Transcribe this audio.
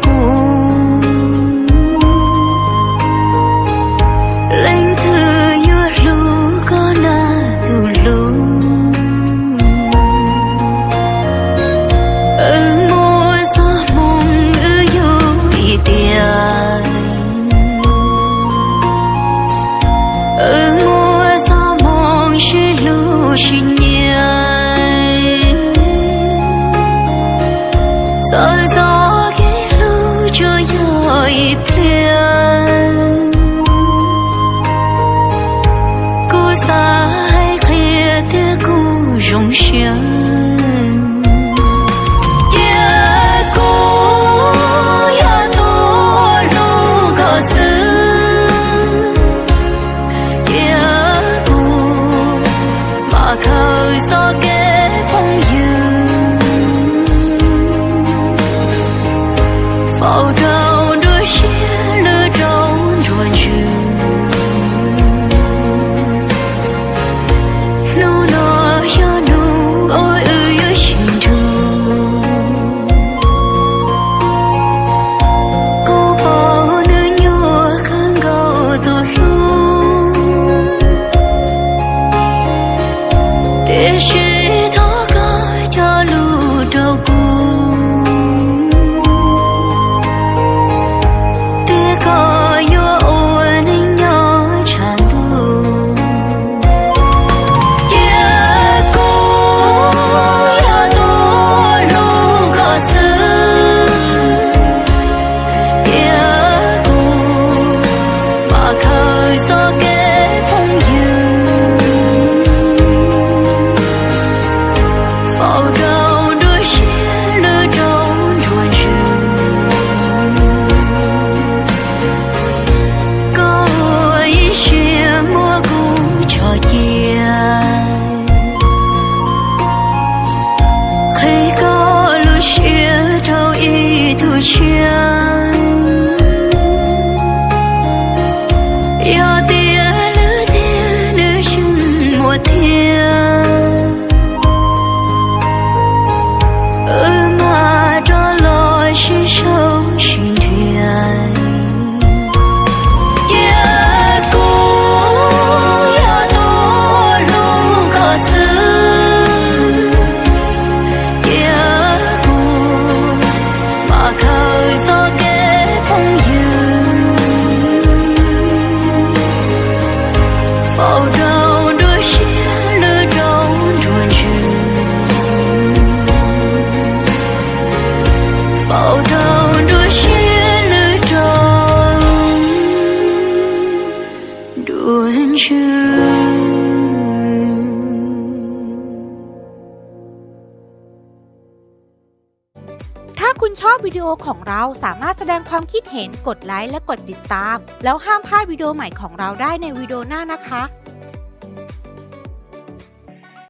kuv, leej twg yuav hlub koj na tus hlub. Wb muaj txoj hmoo wb yug ib tiam, wb muaj txoj hmoo sib hlub sib nyiam. Txawm txoj kev hlub tsuas yog ib pliag, kuv xav hais qhia thiab kuv zoo siab. Cia kuv yog tus hlub koj xwb, cia kuv mam khaws txoj kev phooj ywg, faus rau nruab siab lwj rau nruab ntsws. Hnub no yog hnub uas wb yuav sib nrug, kuv pom nws nyuaj kawg nkaus tus hlub, tiam sis thov koj cog lus rau kuv, tias koj yuav ua neej nyob tshav ntuj. Cia kuv yog tus hlub koj xwb, cia kuv mam khaws txoj kev phooj ywg, faus rau nruab siab lwj rau nruab ntsws. Koj ua ib siab muab kuv tso cia, qhib koj lub siab rau ib tug tshiab. Yog tias lwm tiam nws yeej muaj thiab, wb mam rov los sib sau sib nrhiav. Cia kuv yog tus hlub koj xwb, cia kuv mam khaws txoj kev phooj ywg, faus rau nruab siab lwj rau nruab ntsws, faus rau nruab siab lwj rau nruab ntsws.ถ้าคุณชอบวิดีโอของเราสามารถแสดงความคิดเห็น กดไลค์และกดติดตาม แล้วห้ามพลาดวิดีโอใหม่ของเราได้ในวิดีโอหน้านะคะ